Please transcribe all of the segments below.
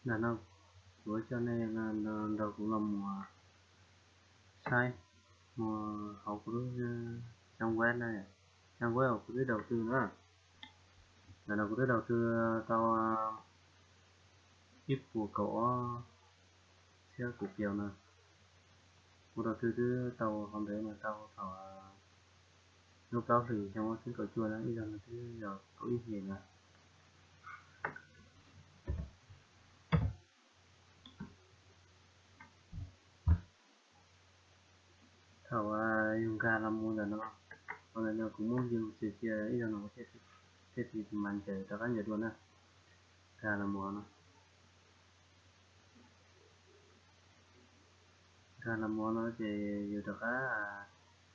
Ntawm no kuv coj nej nrog kuv los mus saib, mus hauv kuv lub trang web na, trang web uas kuv twb đầu tư na. Ntawm no kuv twb đầu tư tau ib puas kaum ob txhiab cov phiếu no. Kuv đầu tư twb tau hauv ntawd mas tau thaum lub plaub hlis xyoo ob txhiab kaum cuaj na, ib zaug no twb yog kaum ib hlis na. Thaum yus nkag los mus ntawm no, ntawm no kuv muab yus txiav cia ib zaug no thiaj li mas ncaws rov qab ncaws dua na. Nkag los mus no, nkag los mus no ces yus rov qab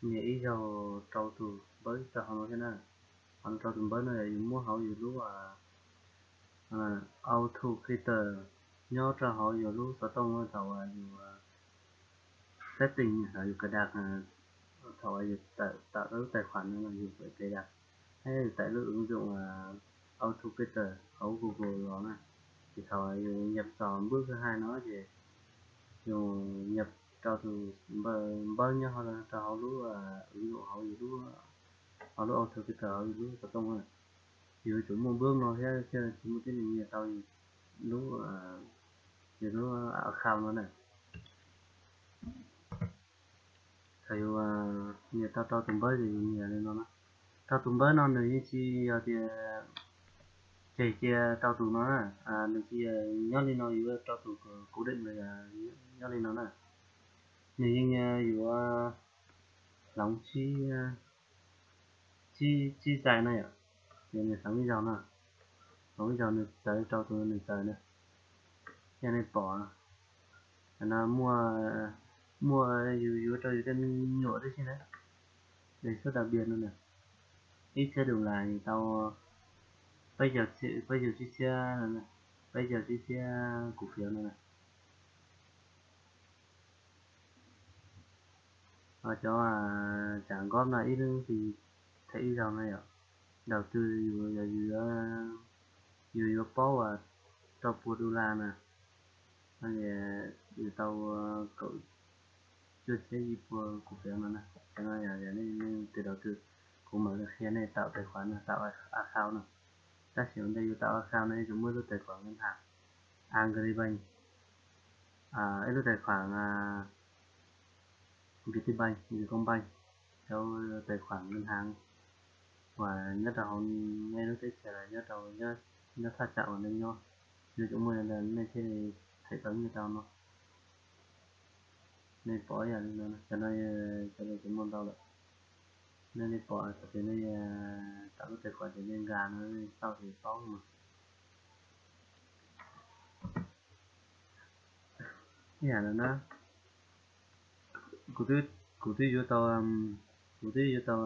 nias ib zaug rau tus npawb rau hauv no thiab na. Qhov no rau tus npawb no yus muab hauv yus lub authenticator nyob rau hauv yus lub xov tooj thaum yus setting, yus cài đặt, thaum yus tạo lub tài khoản no yus phải cài đặt, thiab yus tải lub ứng dụng authenticator hauv Google los na. Ces thaum yus nhập txog bước thứ hai no ces yus nhập rau tus npawb nyob rau hauv lub ứng dụng hauv yus lub, hauv lub authenticator hauv yus lub xov tooj na. Yus tsum muaj bước no thiab thiaj tsis muaj tib neeg nias tau yus lub, yus lub account no na. Thaum yus nias tau rau tus npawb ces yus nias li no na. Rau tus npawb no nws yeej tsis yog tias tseg cia rau tus no na, nws tsis nyob li no, yus rau tus cố định los yog nyob li no na. Nws yeej yuav hloov tsib, tsib zaig no yom, ces nws hloov ib zaug no, hloov ib zaug nws txawv rau tus nws txawv na, thiab nej pom no muaj, muaj yus yuav rau yus tej me nyuam tib si na. Lej xub da bias no na, ib txhiab dollar tau peb caug tsib txhiab, peb caug tsib txhiab cov phiếu no na. Ho cov trả góp no ib lub hlis them ib zaug no yom. Đầu tư yus yog yus yuav, yus yuav paub rau pua dollar na, no yus tau kaum cuaj txhiab yim pua cov phiếu no na. Cov no yog nej, nej tus đầu tư, kuv mam li qhia nej tạo tài khoản no, tạo account no. Tab sis ua ntej yus tạo account no yuav tsum muaj ib lub tài khoản ngân hàng Agribank, ib lub tài khoản Vietinbank, Vietcombank, cov tài khoản ngân hàng uas nyob rau hauv nej lub teb chaws los nyob rau, nyob thaj tsam uas nej nyob, yuav tsum muaj ntawd nej thiaj li them tau nyiaj rau no. Nej pom yam li no, cov no, cov no ces muaj ntau lawm. Nej, nej pom thaum twg nej tạo lub tài khoản ces nej nkag no nej xauj ces paub mas. Ib yam no na, kuv twb, kuv twb yuav tau, kuv twb yuav tau,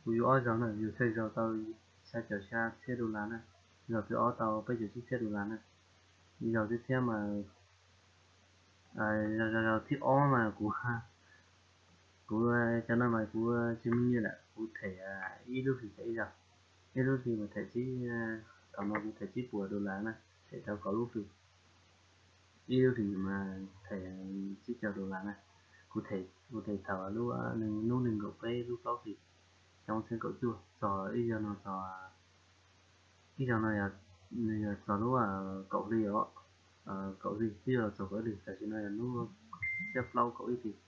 kuv yuav ob zaug na, yus txhais zaug tau xya caum xya txhiab dollar na, zaug thib ob tau peb caug tsib txhiab dollar na. Zaug thib txhiab mas, zaug thib ob mas kuv, kuv cov no mas kuv tsis muaj nyiaj lawm, kuv them ib lub hlis them ib zaug, ib lub hlis mas them tsib, thaum no kuv them tsib puas dollar na, them tau kaum lub hlis, ib lub hlis mas them tsib caug dollar na. Kuv them, kuv them thaum lub, hnub nees nkaum peb lub plaub hlis xyoo ob txhiab kaum cuaj txog ib zaug no txog, ib zaug no yog, nws yog txog lub kaum hli os, kaum hli twb yog txog kaum hli, tam sim no yog hnub xiab plaub kaum ib hlis,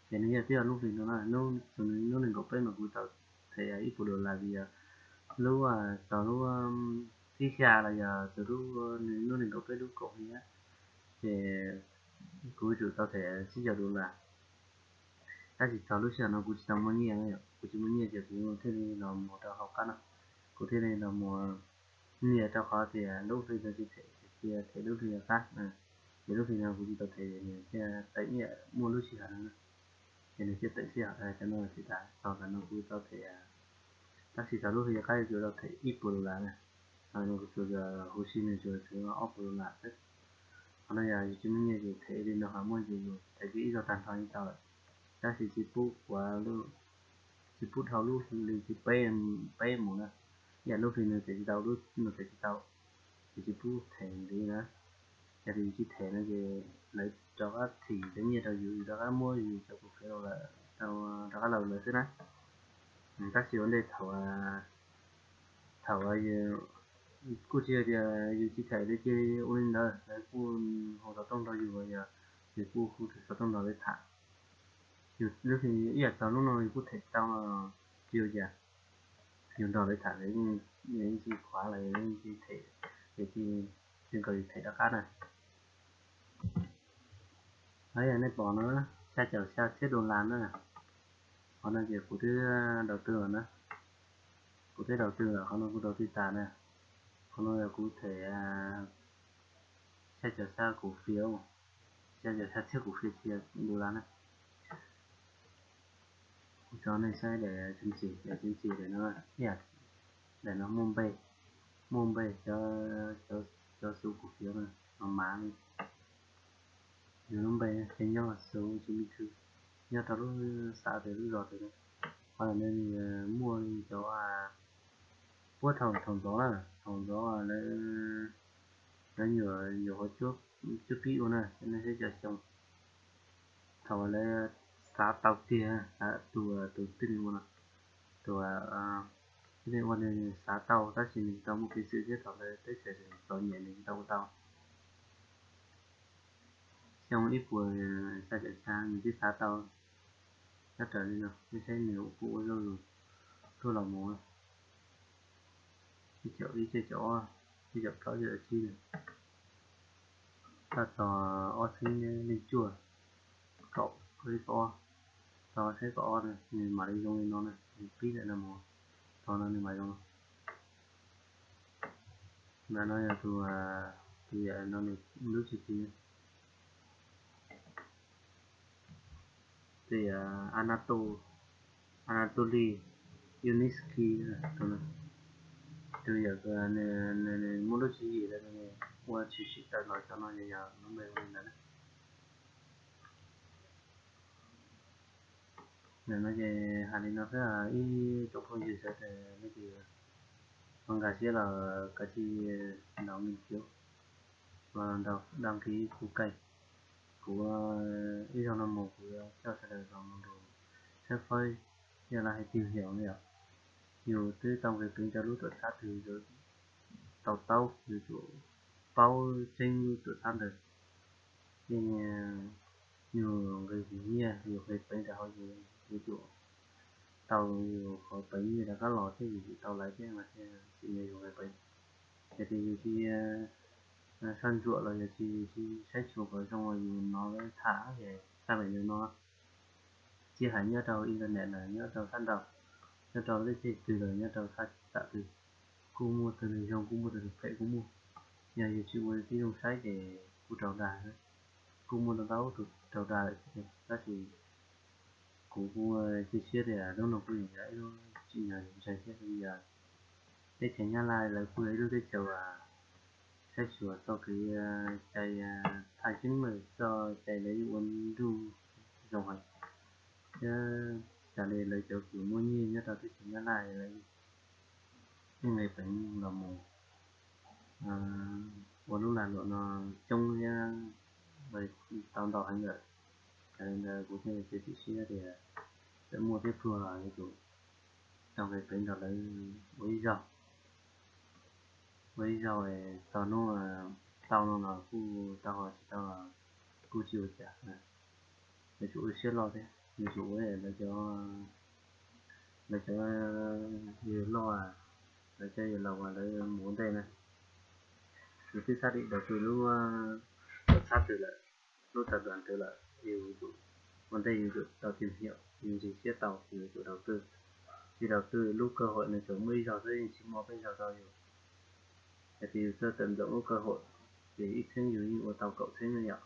ces nws yog twb yog lub hlis no na, hnub, hnub nees nkaum peb mas kuv tau them ib puas dollar vim yog lub, txog lub thib xya los yog txog lub, hnub nees nkaum peb lub kaum hli na, ces kuv yuav tsum tau them tsib caug dollar. Tab sis txog lub sij hawm no kuv tsis tau muaj nyiaj, kuv tsis muaj nyiaj ces kuv thiaj li los mus rau hauv qab no, kuv thiaj li los mus nias rau qhov tias lub hli no tsis them, cia them lub hli qab, ces lub hli no kuv tsis tau them nws thiaj tawm nyiaj muaj lub sij hawm no, ces nws thiaj tawm sij hawm. Cov no tsis tas, txog tam no kuv tau them, tab sis txog lub hli qab yuav tsum tau them ib puas dollar na. Kuv tsuas, huv si nws tsuas tshuav ob puas dollar xwb. Qhov no yog yus tsis muaj nyiaj ces them li no ho muaj ntsis, yus them kiag ib zaug tag nrho yeej tau lawm. Tab sis tsis pub, tsis pub dhau lub hli thib peb, peb mus na, ib yam lub hli nws them tsis tau, lub no them tsis tau. yus tsis pub them ntxiv na. Yog tias yus tsis them no ces lawv rov qab thim cov nyiaj rau yus, yus rov qab muab yus cov kua fiav rau lawm, rov qab los lawm xwb na. Tab sis ua ntej thaum, thaum kuj tsis hais tias yus tsis them li ces ua li ntawd lawv kuj hu xov tooj rau yus, yog yus kuj hu xov tooj nrog lawv tham. Yus lub ib yam txog lub no yus kuj them tau, tsis ua cas. Yus nrog lawv tham lawv yeej tsis khuav los yeej tsis them, ces tsis nkaus yus them rov qab na. Yog nej pom no, xya caum xya txhiab dollar na. Qhov no ces kuv twb đầu tư lawm na. Kuv twb đầu tư lawm, qhov no kuv đầu tư tas na. Qhov no yog kuv them xya caum xya cov fiav, xya caum xya txhiab cov fiav dollar na. Kuv tso nej saib daim chứng chỉ, daim chứng chỉ daim no, ib yam daim no muaj npe, muaj npe, cov số cổ phiếu no mas li. Yus lub npe ces nyob số chứng minh thư, nyob rau lub xã twg lub zos twg. Qhov no nws muaj li cov, puab thaum thaum ntxov na, thaum ntxov lawv, lawv nyuam nyuam qhuav cuab pib ua na, nej saib cov xyoo. Thaum lawv xav tau kiag, xav tus, tus twg ua no, tus twg ua nws xav tau tab sis nws tsis tau muaj peev xwm thiab thaum lawv teb chaws txom nyem nws tsis tau ua tau. Xyoo ib puas xya caum xya nws twb xav tau, nyob raws li no nej saib nws kuj ua zauj zus tuaj los mus. Ib caum ib, ib caum ob, ib caum plaub, ib caum tsib, txog ob txhiab leej cuaj, kaum, kaum ib, kaum ob, txog ob txhiab kaum ob na nws mam li zoo li no na, nws pib ntawm no mus, txog no nws mam zoo. Ntawm no yog tus, tus yam no nws lub txuj ci, tus yam Anato, Anatoly Yunitsky, tus yam, nws muaj lub tswv yim lawm, nws ua tshwm sim tawm los cov no yog lub npe ua li ntawd na. Ntawm no ces hais li no xwb, ib tsoom phooj ywg sawv daws leej twg ho nkag siab los kav tsij ntaus nghiên cứu, đăng ký kuv kênh. Kuv ib zaug no mus kuv yuav coj sawv daws los mus nrog saib fawb, yog lawv hais tìm hiểu no yom. Yus twb tau nqis peev rau lub tuam txhab twg, tau taub yus tsum paub tseeb lub tuam txhab ntawd. Ces yus nqis nyiaj, yus nqis peev rau hauv yus, yus tsum tau yus qhov peev nyiaj rov qab los thiab yus tsum tau lawv thiab mas thiaj tsim nyog yus nqis peev. Yog tias yus tsis soj ntsuam los yog tsis, tsis saib xyuas kom zoo uas yus hnov lawv tham ces xaj meem yus no tsis hais nyob rau internet los nyob rau sab nraud, nyob rau lub teb chaws twg los nyob rau sab tam twg, kuj muaj tus neeg zoo kuj muaj tus neeg phem kuj muaj. Yog yus tsis ua tib zoo saib ces kuj raug dag xwb. Kuj muaj ntau ntau tus raug dag lawm thiab, tab sis kuv kuj cia siab tias hnub no kuj yog ib lub tsim nyog ntshai thiab, vim yog teb chaws Nyab Laj lawv kuj yog ib lub teb chaws uas saib xyuas txoj kev cai thaj yeeb lawm, txoj cai lawv yeej ua nruj zoo heev, thiab xws li lawv cov kws muaj nyiaj nyob rau teb chaws Nyab Laj lawv yeej nqis peev los mus ua lub lag luam no coob thiab tau ntau heev lawm. Yog li ntawd kuv thiaj li txiav txim siab tias txawm muaj thiab pluag los yuav tsum tau nqis peev nrog lawv ua ib zaug, ua ib zaug txog hnub tau no los kuj tau, ho tsis tau los kuj tsis ua cas. Yuav tsum ua siab loj thiab yuav tsum ua lawv cov, lawv cov yawg loj, lawv cov yawg laus uas lawv mus ua ntej na, yus twb xác định đầu tư lub tuam txhab twg lawm, lub tập đoàn twg lawm, yus tsum ua ntej, yus tsum tau tìm hiểu, yus ntxiv siab tau, yus tsum đầu tư. Tsis đầu tư lub cơ hội nws tsuas muaj ib zaug xwb, yeej tsis muaj peb zaug rau yus. Hais tias yus tau tận dụng lub cơ hội ces ib txheeb yus yeej ua tau kaum txheeb na yom.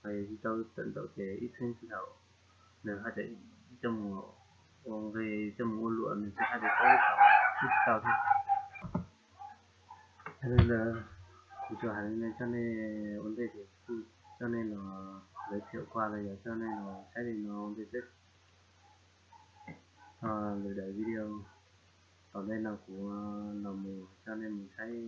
Ho yog tsis tau tận dụng ces ib txheeb tsis tau, nws haj tseem coj mus ua nqi, coj mus ua luam, nws tsis haj tseem tau ib txheeb tsis tau thiab. Yog li ntawd kuv tsuas hais li no coj nej ua ntej ces kuj coj nej los giới thiệu qua los yog coj nej los saib li no ua ntej xwb. Ho lwm daim video tom ntej no kuv los mus coj nej mus saib